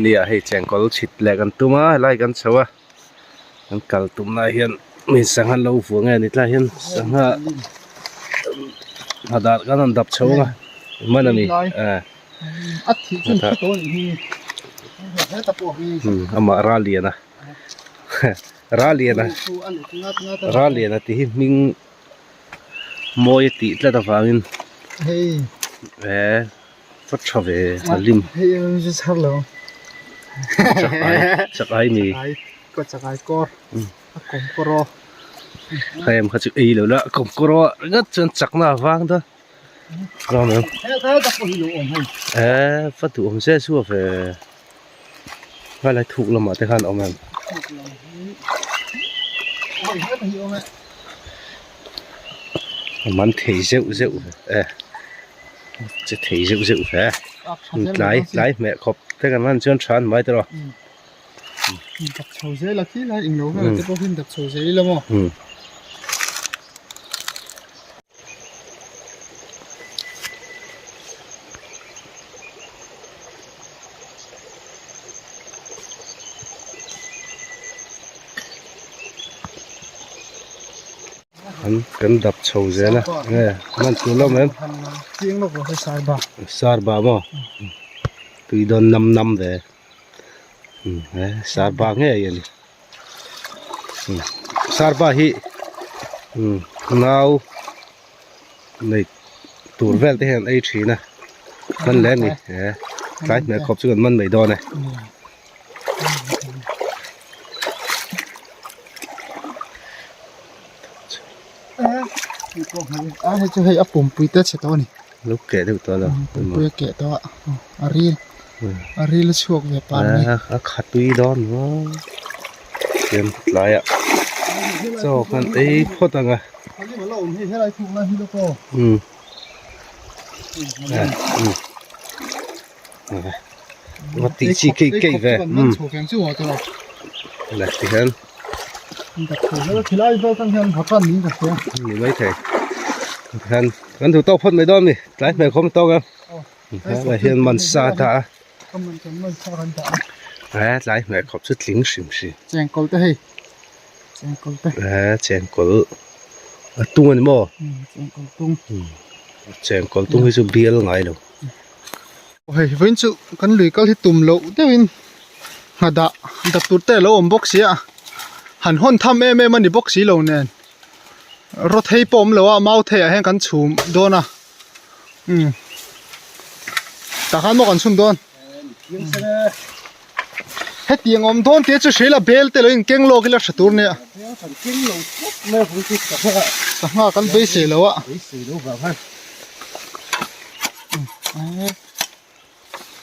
Nia hei chengkawl chhit leh kan tum a helai kan chho a kan kal tumna ah hian mi sangha lo vuah nge ni tlai hian sangha hnadar kan rawn dap chho ang a hman a ni amah Raliana Raliana Raliana tih hi hming mawi a tih tlat avangin eh va tha ve a lim chak ai chak ai ni hei em kha chu ei lo la kawmkawr a ringawt chuan chakna avang dawn eh va duhawm zet chu a ve helai thuk lamah te khan a awm em. A man thei zeuh zeuh e che thei zeuh zeuh ve tlai tlai hmeh khawp te kan han chuan tha an mai tawh a. An kan dap chho zel a nge man tur lo mai sarba maw tui dawn nam nam ve sarba ngei a ni. Sarpa hi nau nei tur vel te hian an ei thin a man leh a ni e tlai hmel khawp chu kan man mai dawn e. Lo keh deuh tawh lo pumpui a keh tawh a a ril a ril a chhuak ve par mai a kha tui dawn maw tian tlaiah chaw khan ei phawt ang a umm va tih chi keih keih ve umm tihian ni maithei tikhian kan duh tawk phawt mai dawn a ni tlai hmel khawm tawk a helai hian man sa a dah a he tlai hmel khawp chu tling hrim hrim chengkawl te hei chengkawl te he chengkawl a tung a ni maw chengkawl tung chengkawl tung hi chu bial ngai lo. Hei vawiin chu kan lui kal hi tum loh deuhin nghadah dap tur te a lo awm bawk si a han hawn tham em em a ni bawk si lo nen rawthei pawh awm lo a mau thei ah hian kan chhum dawn a umm tah khan maw kan chhun dawn hetiang awm dawn tih chu hria ila bel te lo in keng lawk ila tha tur nia sangha kan beisei lo a.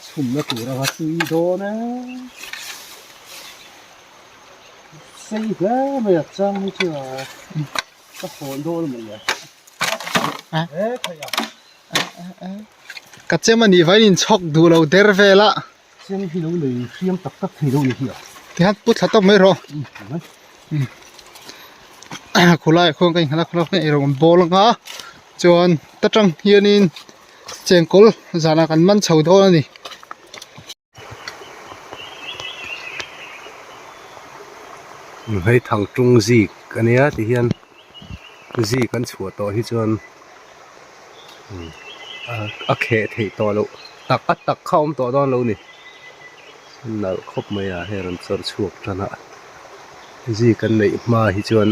Chhumna tur anga tui dawn e. Sei hle mai a chang hi chu a ka hawn dawn a mawni a. E khaih a. Ka chem a nih vaiin inchhawk duh lo der vel a. Chem hi lo nei hriam tak tak thei lo ni hi a. Tihian pu thla tawp mai rawh. Khulai ah khuan ka innghalh a khulai ah khuan eirawng an bawl ang a chuan ta tang hianin chengkawl zanah kan man chho dawn a ni. Hei thangtung zik a nia tihian zik an chhuah tawh hi chuan a kheh theih tawh loh tak a tak kha a awm tawh dawn lo ni nalh khawp mai a hei rawn chawr chhuak tan a zik an neih hma hi chuan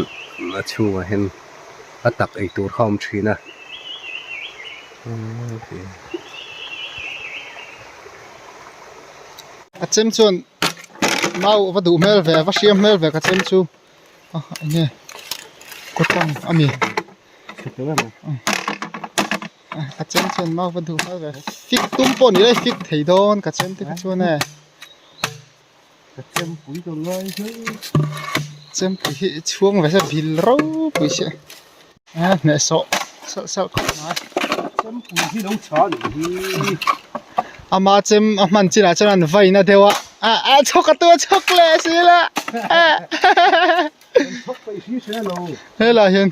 a chhungah hian a tak ei tur kha a awm thin a. A chem chuan mau a va duh hmel ve a va hriam hmel ve ka chem chu a enge kawtang a mi a chem chuan mau va duh hmel ve fik tum pawh ni lai fik thei dawn ka chem te kha chuan e. Ka chempui ka ngai hle. Chempui hi i chhuang ve se vil ropui se a hneh sawh salh salh khawp mai. Chempui hi lo chha nih hi. Ama chem a hman chinah chuan an vaina deuh a a a chhawk a tua chhawk leh si la. An chhawk peih hri hre lo. Helai hian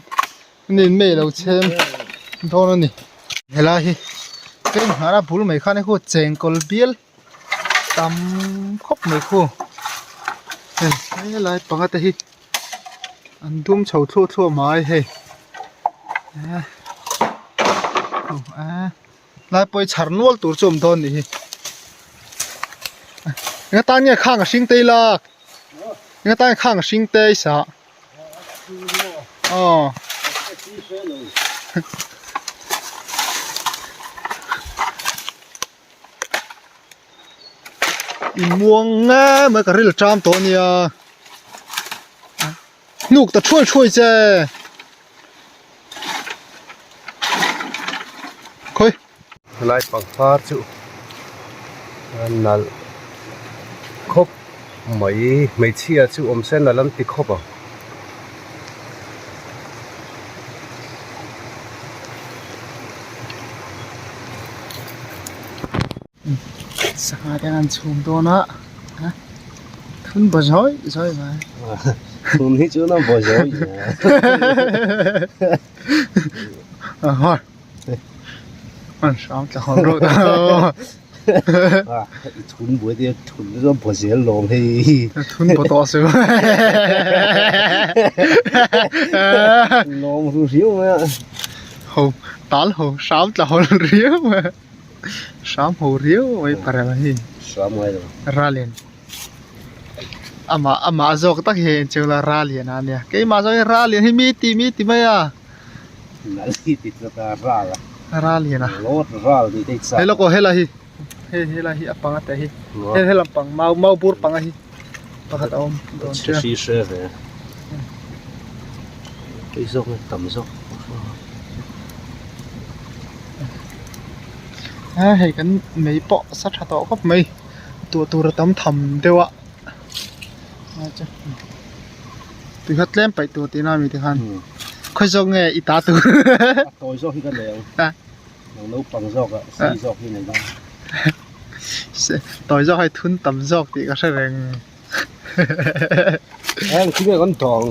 Nin mei lo chhem dawn a ni. Helai hi ka inngharh a bul mai khan hei khu chengkawl bial. tam khawp mai khu hei helai panga te hi an dum chho thluah thluah mai hei lai pawh hi chhar nual tur chu a awm dawn nih hi enga tan nge khang a hring te ila enga tan nge khang a hring te i sah aw I muang nge mai ka ril ṭam tawh ania hnuk ta thuai thuai che khawi. Helai pangpar chu a nalh khawp mai hmeichhia chu awm se nalh an ti khawp ang. Sangha te an chhum dawn a thun baw zawi zawi mai thun hi chu na baw zawi a an hram tla hawn rawh ta i thun buai te thun chu baw zel lawm hei thun baw tawh su lawm ru riau mai a ho tal ho hram tla hawn riau mai Hram ho riau mai parel hi. Hram ngai lo. Ralin. Ama ama zawk tak hi en cheu la ralian a nia. Keimah zawk hi ralian hi mi ti mi ti mai a. Nal hi ti tlat a ral a. Ralian a. Lawt ral ni te cha. Hello ko hela hi. He hela hi a panga te hi. He he lampang mau mau bur panga hi. Pakhat a awm dawn tia. Hri hre ve. Hei zawk nge tam zawk. A hei kan mei pawh sa tha tawh khawp mai tuah tur a tam tham deuh a tui kha tlem paih tur tihna ami te khan khawi zawk nge i ta tur a tawi zawk hi ka nei ang lo naupang zawk a sei zawk hi nei dawn tawi zawk hi thun tam zawk tih ka hre reng. Heng khi nge kan tawng.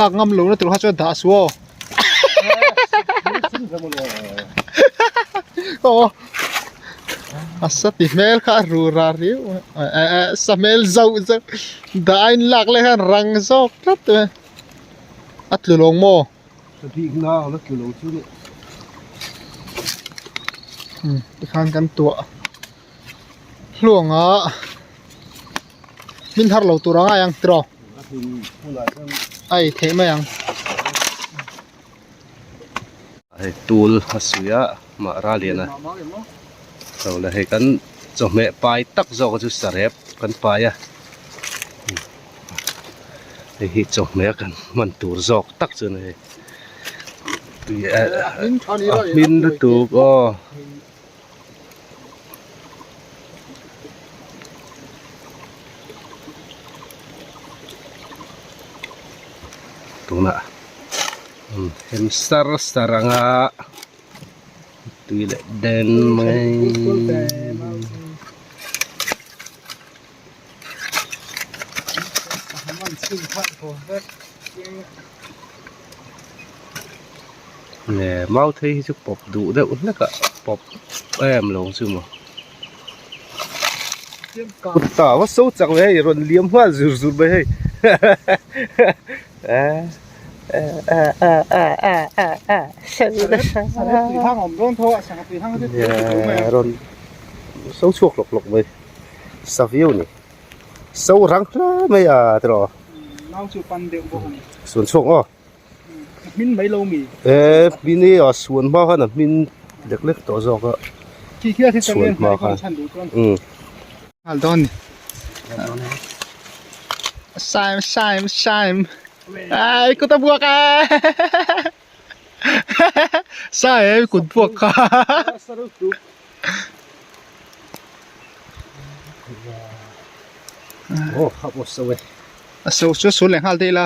Lak ngam lo na tur kha chuan dah suh aw. Aw a sa ti hmel kha a ru ra riau a sa hmel zauh zauh dah a in lak leh khan rang zawk tlat mai a tlu lo maw. Ka bik na la tlu lo chu ni. Tikhan kan tuah hluang a min har lo tur a ngai ang tiraw a ei theih mai ang. Hei tul a suih a mah ralian a lo la hei kan chawhmeh pai tak zawk chu sarep kan pai a. Hei hi chawhmeh kan hman tur zawk tak chu a ni hei tui a hmin lutuk aw. Tunah hem sar sar anga tui leh den mai. Nge mau thei hi chu pawp duh deuh hlek a pawp em lo chu maw ta va so chak ve hei rawn liam nghal zur zur mai hei rawn so chhuak hlawk hlawk mai. Sa viau ni so rang hle mai a tiraw nau chu pan deuh bawk ani suan chhuak aw hmin mai lo mi e hmin hi a suan hma khan a hmin lek lek tawh zawk a khi khi a suan hma khan um nghal dawn ni saim saim saim ai kut a buak a sai kut buak kha Aw kha pawh so e. A so chu sul leh nghal daih la.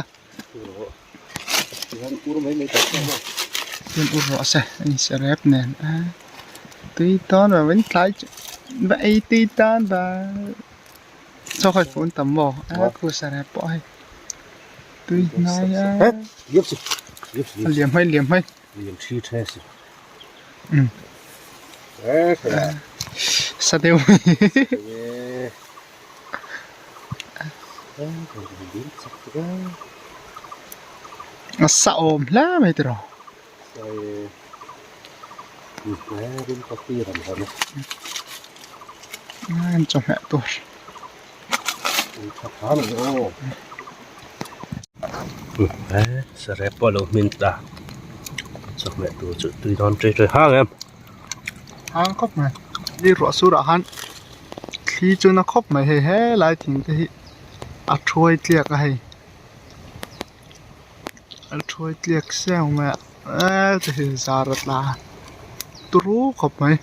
Tihian ur mai mai tak tak. Tihian ur rawh se a in serep nen a tui tawn va in tlai chu va ei tui tan va chaw khawi fun tam maw a khu serep pawh hei tui hnai a Liam su liam mai liam mai liam thi the su. Sa deuh A sa awm hle mai tiraw. Chawhmeh tur. Sarep pawh a lo hmin ta chawhmeh tur chu tui dawn ṭei ṭei hang em. Hang khawp mai ni ruah surah khan thli chu na khawp mai hei helai thing te hi a thuai tliak a hei a thuai tliak siau mai a eee ti hi zar a tla turu khawp mai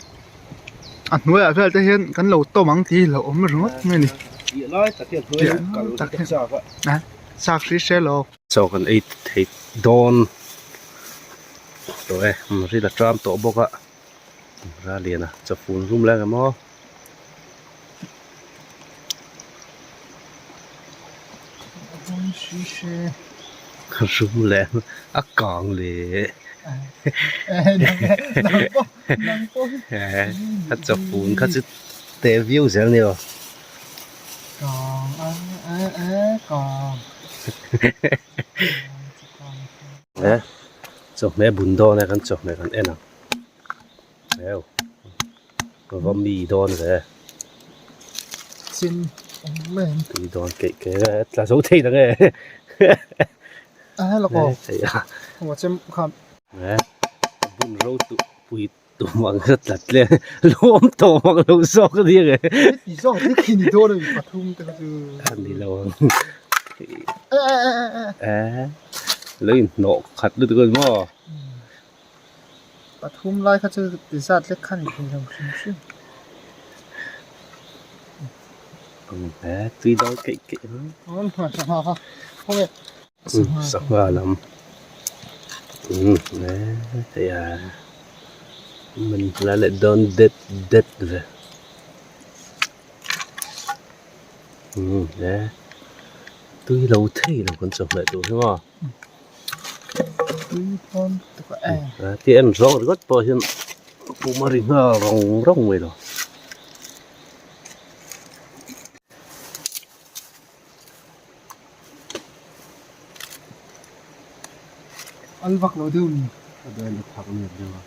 a hnuaiah vel te hian kan lo tawm ang tih hi a lo awm ringawt mai a ni chak hri hre lo. Chaw kan ei thei dawn tawh e ril a tram tawh bawk a ra lian a chawfun rum leng emaw. Rum leh a kang leh a chawfun kha chu te viau zel ni aw. Chawhmeh bun dawn e kan chawhmeh kan en ang heu va mi dawn ve tui dawn keih keih e tla zo thei dang e bun ro pui Tum ang ka tlat le lawm tawh mak lo zawk a nia nge. Ti zawk thil khi ni dawn a ni pathum te kha chu. A ni lo ang. Eh lo in hnawh khat lutuk a ni maw. Pathum lai kha chu ti zat lek kha ni thei lo hrim hrim. Eh tui dawn keih keih ang. Sangha kha khawnge. Sangha lam hei a man hla leh dawn det det ve he tui lo thei lo kan chawhmeh tur hi maw tih en zawng ringawt pawh hian pum a ri nghal rawng rawng mai lo. Al vak lo deuh ni. A dawn a thak nep deuh a.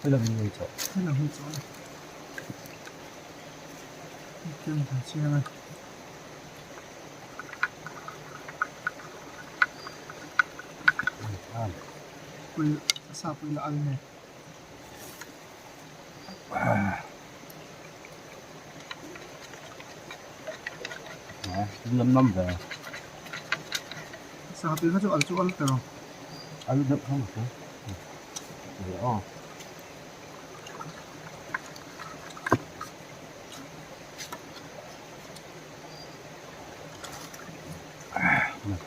Helam hi chawh. Helam hi chawh. Kem ta chiang a. Pui sa pui la al ne. Lam lam ve. Sa te kha chu al chu al tawh. Al deuh kha maw. Aw.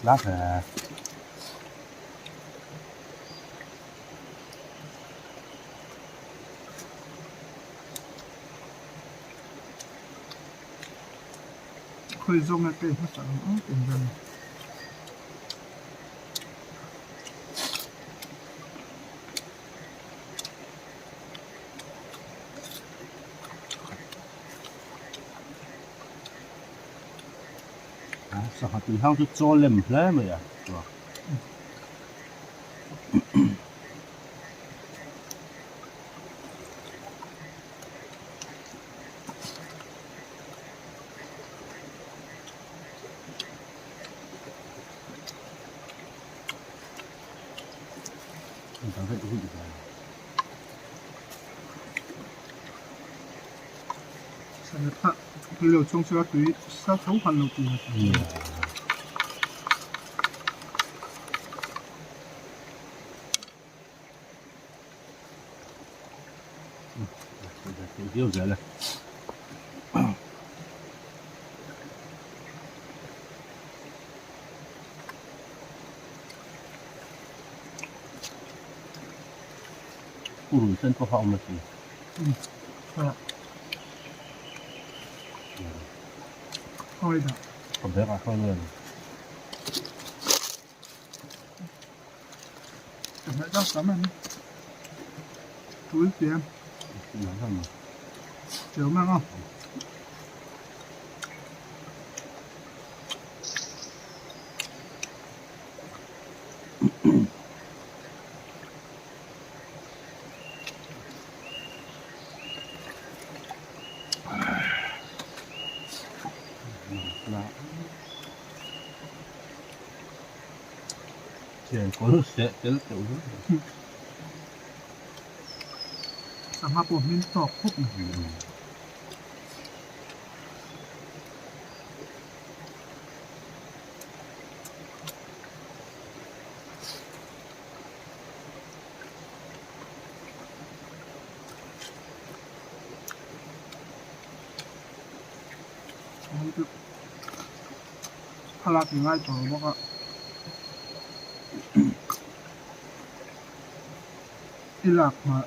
Lát là Khawi zawng nge kei hmasa ang ang tin vel. Sangha tui hang chu chaw lem hle mai a. Tui lo chung chu a tui sa tho han lo tih a. Purun sen pawh kha a awm asin. Ka bag ah khan a ni. Chengkawl seh tel teuh hle mai. Sangha pawh hmin tawk khawp mai. Thlalak i ngai tawh bawk a. I lak hma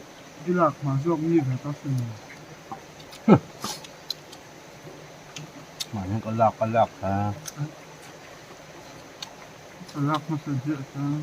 i lak hma zawk mi ve ta sin. Mahni ka lak ka lak kha. Ka lak hmasa ziah chuan.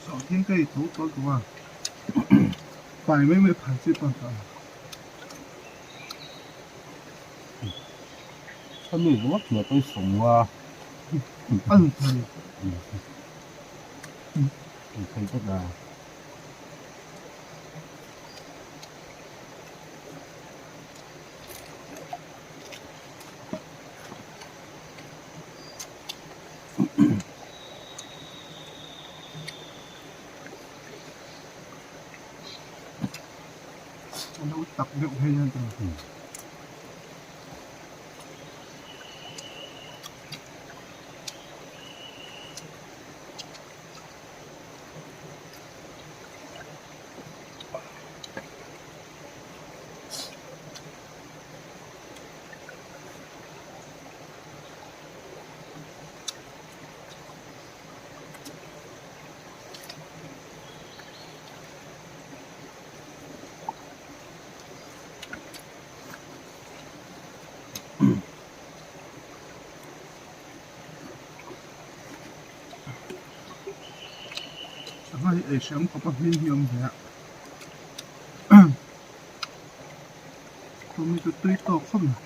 Sawhthing ka i tho tawh tawh a, pai mai mai phal chi pawh ta. Ka mi ringawt hmel pawh i sawm nga. An thei. An thei tlat a. A lo tak deuh hei hian tawh. Sangha hi ei hriam khawp a hming hi a awm ve a khawmi chu tui tawk khawp mai.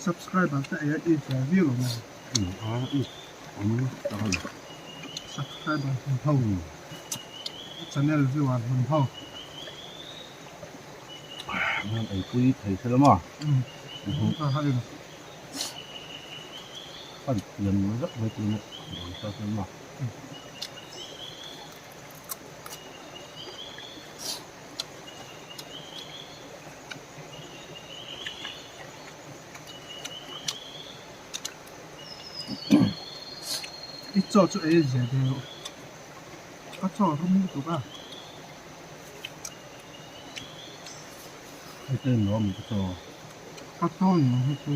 Subscriber te ei a i ve viau ang em? Subscriber hmun ho channel viewer hmun ho. Eipui thei se lama. Kan thiam vek mai tun a dang ta se lama. I chaw chu ei zia deuh ka chaw rum lutuk a. Hei te nuam ka chaw. Ka chaw ni ang hi chu.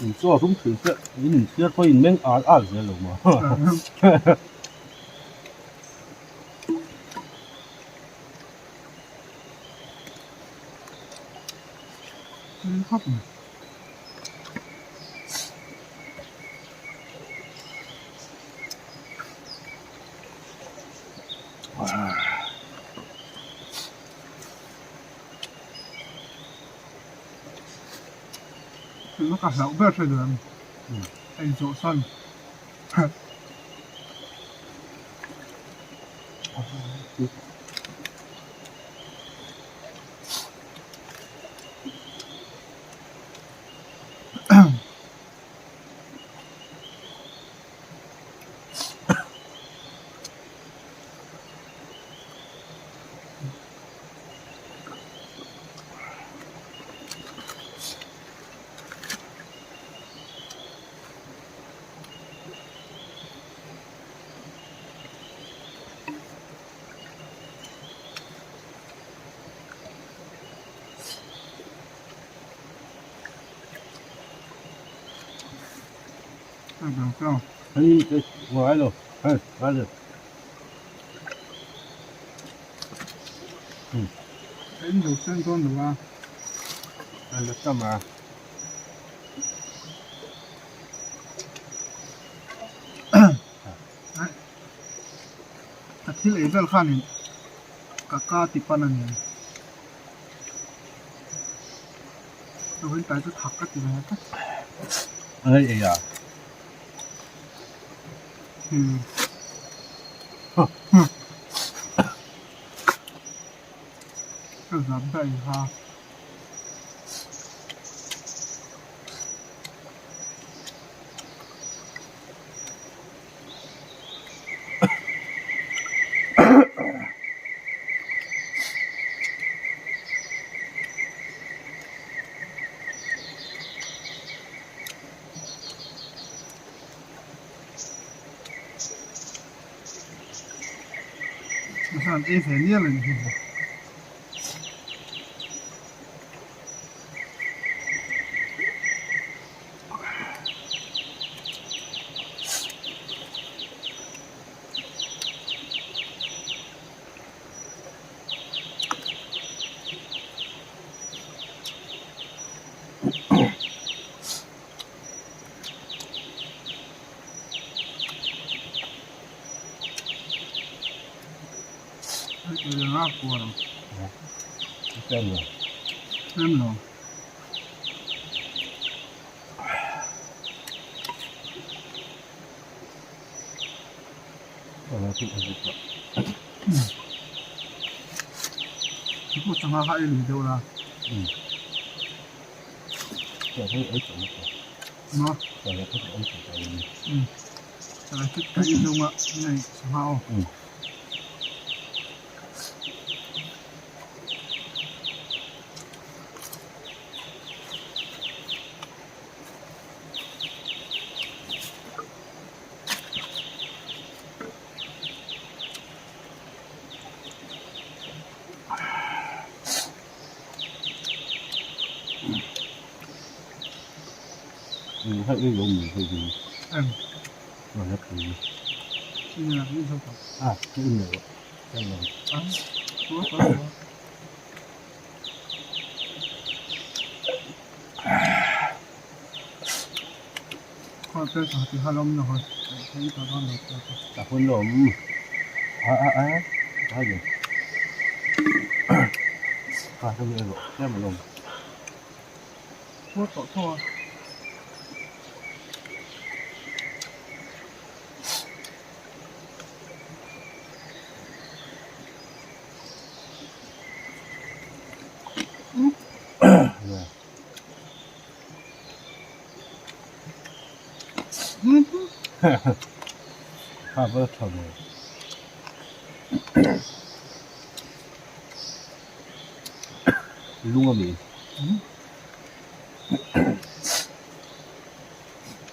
In chaw rum thin se in inchhiar pawh in meng al al zel lo maw. Tuna ka hlauh ber hre duh em? Ei zawh san. Ka thil ei vel khanin ka ka ti pan a ni. Vawiin tlai chu thak ka ti ve tlat. Ka zam daih ha. Hian ei ve mial a ni hi. Sangha kha ei lui deuh la. Maw? Ka ei zawnga ngai sangha aw.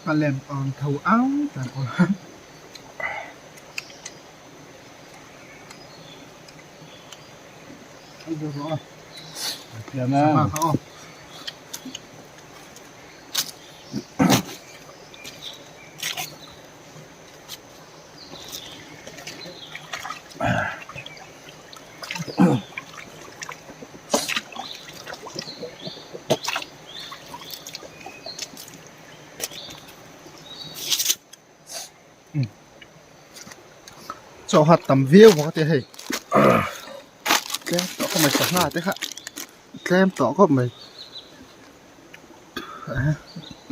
Ka lem ang tho au tan aw. Sangha kha aw. Chaw hat tam viau bawk a tia hei tlem tawh khawp mai sangha te kha tlem tawh khawp mai.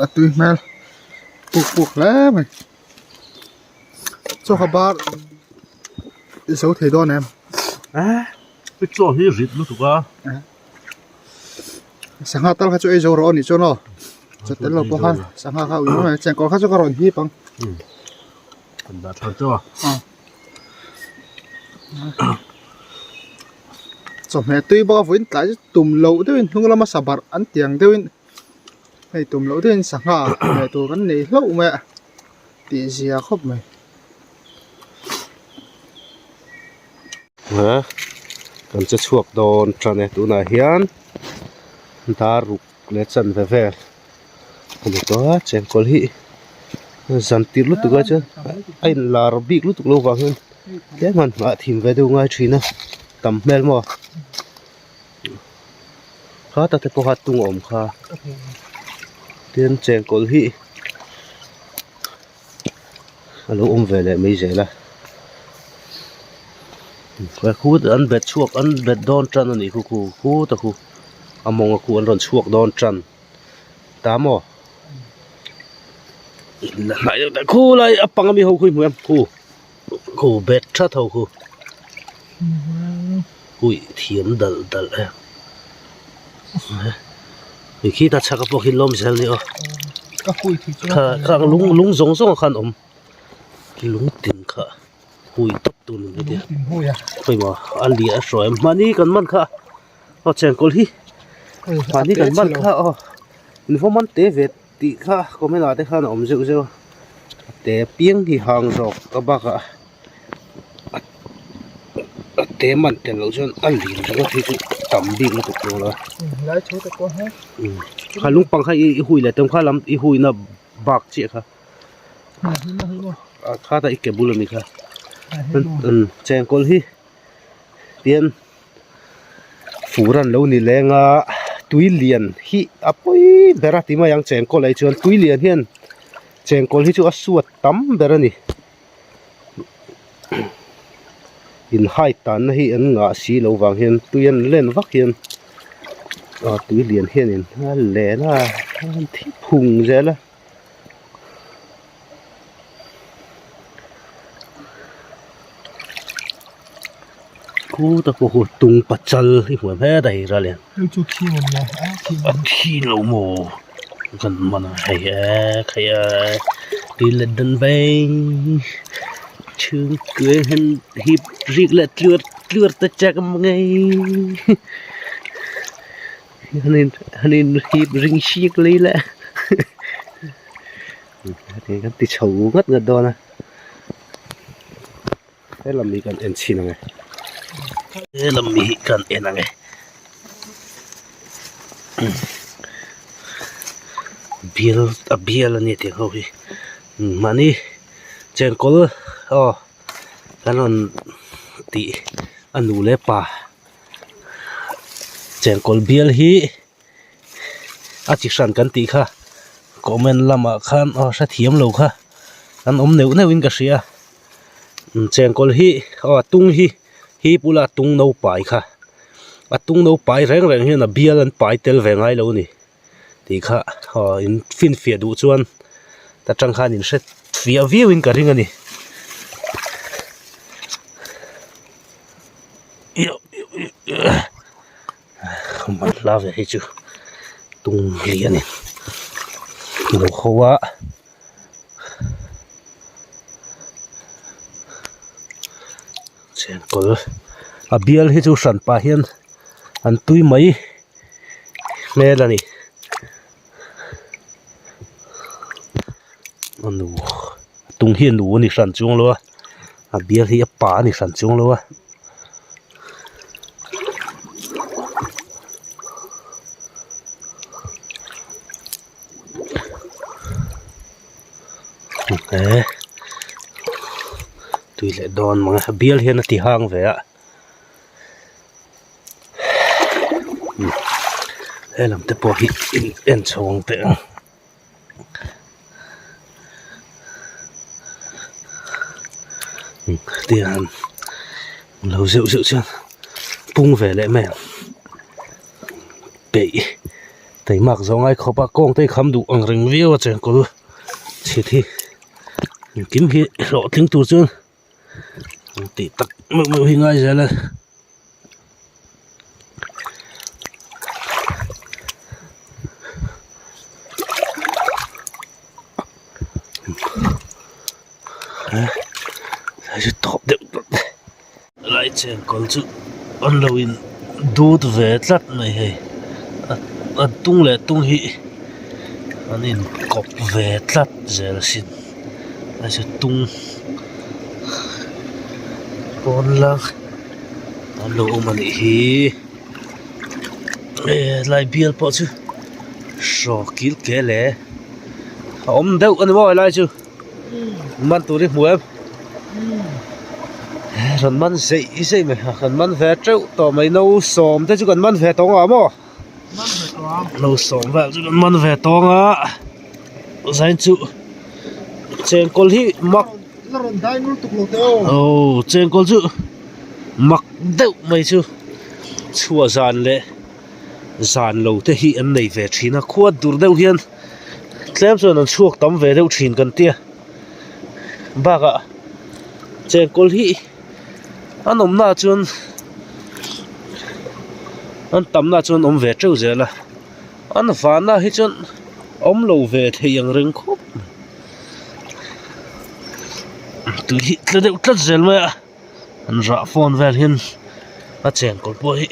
A tui hmel puk puk hle mai chaw kha bar i zo thei dawn em? I chaw hi rit lutuk a. Sangha tal kha chu ei zo rawh anih chuan aw chaw tel lo pawh khan sangha kha ui mai chengkawl kha chu ka rawn hip ang. Kan dah tha chaw a. Chawhmeh tui bawk a vawiin tlai chu tum loh deuhin hnung lama sa barh an ti ang deuhin hei tum loh deuhin sangha hmeh tur kan nei hlauh mai a tih zia khawp mai. Ha kan che chhuak dawn tan e tunah hian dar ruk leh chanve vel a ni tawh a chengkawl hi zan tirh lutuk ah chuan a in lar bik lutuk lo vang hian tlem han nghah thim ve deuh ngai thin a tam hmel maw kha ta te pawh kha tung a awm kha tin chengkawl hi a lo awm ve leh mai zel a khu an bet chhuak an bet dawn tan a nih khu khu khu ta khu a mawng a khu an rawn chhuak dawn tan ta maw khulai a pang ami ho khu i hmu em khu khu bet that ho khu ui thiam dal dal em ui khi ta chhak a pawh khi lawm zel ni aw kha kha lung lung zawng zawng ah khan awm lung tin kha hui tawp tur ni mai tia khawi maw a liah a hruai mahni kan man kha aw chengkawl hi mahni kan man kha aw in vaw man te ve tih kha comment ah te khan a awm zeuh zeuh a te piang hi hang zawk a bakah a te man tel loh chuan a lian ringawt hi chu tam bik lutuk tur a kha lungpang kha i hui leh tum kha lam i huina bak chiah kha kha ta i ke bul ani kha chengkawl hi tian fur an lo ni leng a tui lian hi a pawi ber a ti mai ang chengkawl ah hi chuan tui lian hian chengkawl hi chu a suat tam ber a ni in hide tanna hi an ngah si loh vang hian tui an len vak hian ah tui lian hianin a len a an thi phung zel a. Khu ta pawh khu tung pachal hi hmuh em hetah hi ral hian a thi lo maw kan man a hei e khai a tui let dan veng chhung kuai hian hip rik leh tluar tluar te chak mai hanin hip ring hik lei le kan ti chho ngat ngat dawn a. He lam hi kan en chhin ang e he lam hi kan en ang e bial a bial a ni tih ho hi mahni chengkawl aw kan rawn tih a nu leh pa chengkawl bial hi a chi hran kan tih kha comment lamah khan aw hrethiam lo kha an awm neuh neuh in ka hria. Chengkawl hi aw a tung hi hi bula tung no pai kha a tung no pai reng reng hian a bial an pai tel ve ngai lo a ni tih kha aw in finfiah duh chuan ta tang khan in hre fiah viau in ka ring a ni. Hla ve hi chu tung lian in lo ho a. Chengkawl a bial hi chu hran pah hian an tui mai hmel a ni a nu tung hi a nu a ni hran chuang lo a a bial hi a pa a ni hran chuang lo a. He tui leh dawn mang e bial hian a ti hang ve a he lam te pawh hi in en chho ang teh ang. Tiang lo zeuh zeuh chuan pung ve leh mai ang peih. Teimak zawh ngai khawp a kawng te hi kham duh ang reng viau a chengkawl chhit hi engkim hi hlawhtling tur chuan tih tak meuh meuh hi ngai zel a. Tawp deuh tawp lai chengkawl chu an lo in dut ve tlat mai hei a tung leh tung hi an in kawp ve tlat zel asin a chu tung pawn lang an lo awm a nih hi lai bial pawh chu hraw kil ke le a awm deuh a ni maw helai chu man tur hi hmu em rawn man zeih zeih mai a kan man ve teuh tawh mai no sawm te chu kan man ve tawng a maw no sawm vel chu kan man ve tawng a zain chu chengkawl hi mak aw chengkawl chu mak deuh mai chu chhuah zan leh zan lo te hi an nei ve thin a khua dur deuh hian tlem chuan an chhuak tam ve deuh thin kan tia bakah chengkawl hi an awmna ah chuan an tamna ah chuan awm ve teuh zel a an vanna hi chuan awm lo ve thei ang reng khawp mai tui hi tla deuh tlat zel mai a. An rah fawn vel hian a chengkawl pawh hi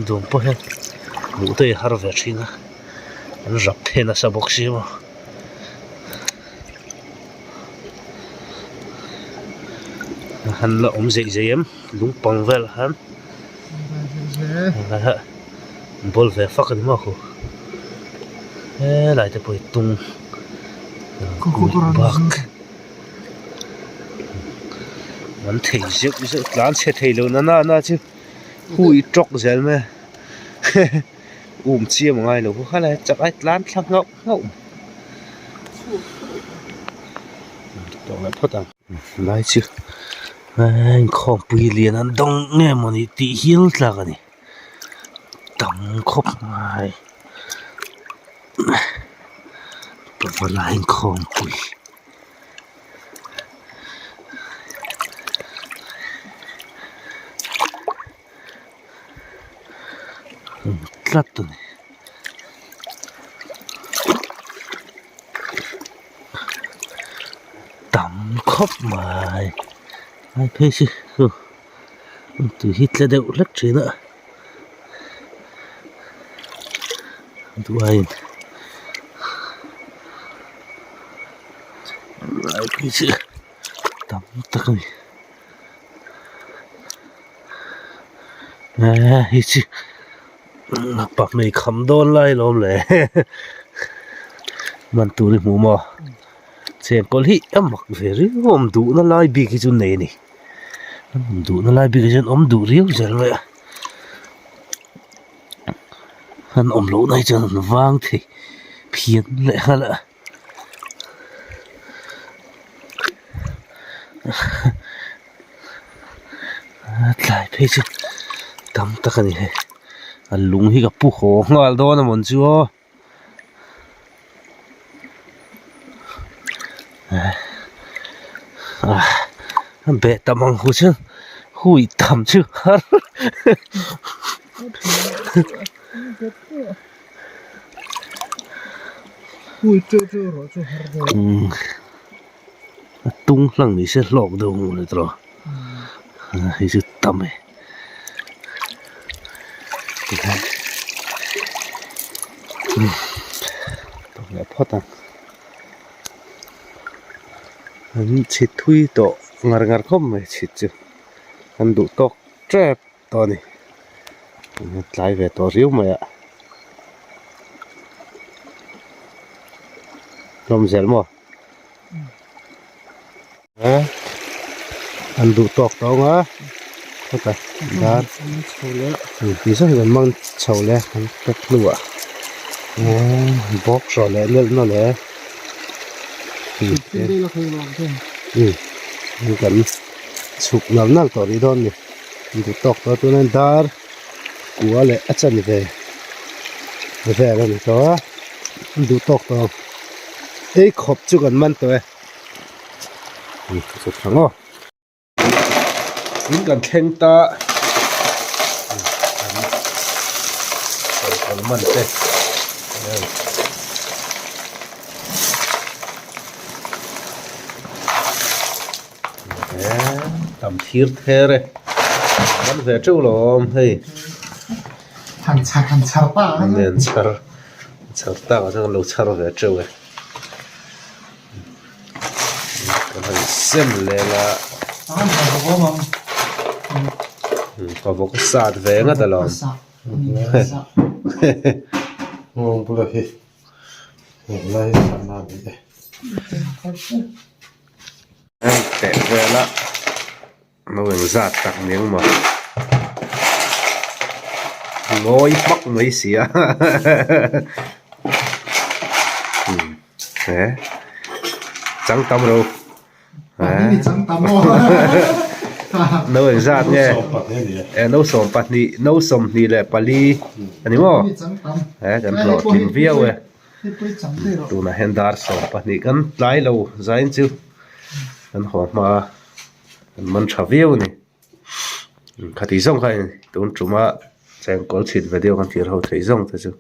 dum pawh hian hmuh te hi a har ve thin a an rap the nasa bawk si maw han la awm zeih zeih em lung pang vel ah khan bawl ve fak a ni maw khu helai te pawh hi tung bak. An thei zeuh zeuh tlan chhe thei lo na na chu hui tawk zel mai a um chiam a ngai lo bawk a lai chak ai tlan thla nghauh nghauh tawh leh phawt ang lai chu inkhawmpui lian an dawng nge mawni tih hial tlak a ni tam khawp mai pavalai inkhawmpui. Tlat a ni. Tam khawp mai. Ai phei si chu tui hi tla deuh hlek thin a. Duhaiin lai phei chu tam tak a ni. Hei chu pahmei kham dawn lai alawm le man tur hi hmuh maw chengkawl hi a mak ve riau a awm duhna lai bik hi chu nei a ni a awm duhna lai bik hi chuan awm duh riau zel mai a an awm lohna hi chuan an vang thei phian leh nghal a. Tlai phei chu tam tak a ni hei a lung hi ka pu haw nghal dawn a mawn chu aw a beh tam ang hu chu hui tam chu har. A tung hlang ni se hlawk deuh ang mawle tawh hei chu tam e tawk leh phawt ang an chhit thui tawh ngar ngar khawp mai chhit chu an duh tawk tep. tawh a ni tlai ve tawh riau mai a hlawm zel maw an duh tawk tawh ang a heta dar ti zawk hian an man chho leh an pack hnuah box rawh leh nelh nawlh e kan chhuk nal nal tawh rih dawn a ni. Duh tawk tawh tuna dar kua leh a chan ve Vel a ni tawh a an duh tawk tawh ang ei khawp chu kan man tawh e chu tha ngawt in kan thleng ta kan man te tam thir ther e man ve teuh lo awm hei. Han chhar han chhar ta a. Nen chhar chhar tak ah chuan kan lo chhar ve teuh e. Kan han sem lel a. Ka vawk sat ve ngat alawm. Nghawng bula hi lai sahna a ni e. Teh vel a. No engzat tak ni ang maw? Ngawi hmak mai si a he chang tam ro no engzat nge e no sawm pahnih no sawmhnih leh pali a ni maw he kan hlawhtling viau e tunah hian dar 12 kan tlai lo zain chu kan haw hma a. An man tha viau a ni. Khati zawng kha tun tuma chengkawl chhit video kan thlir ho theih zawng te chu.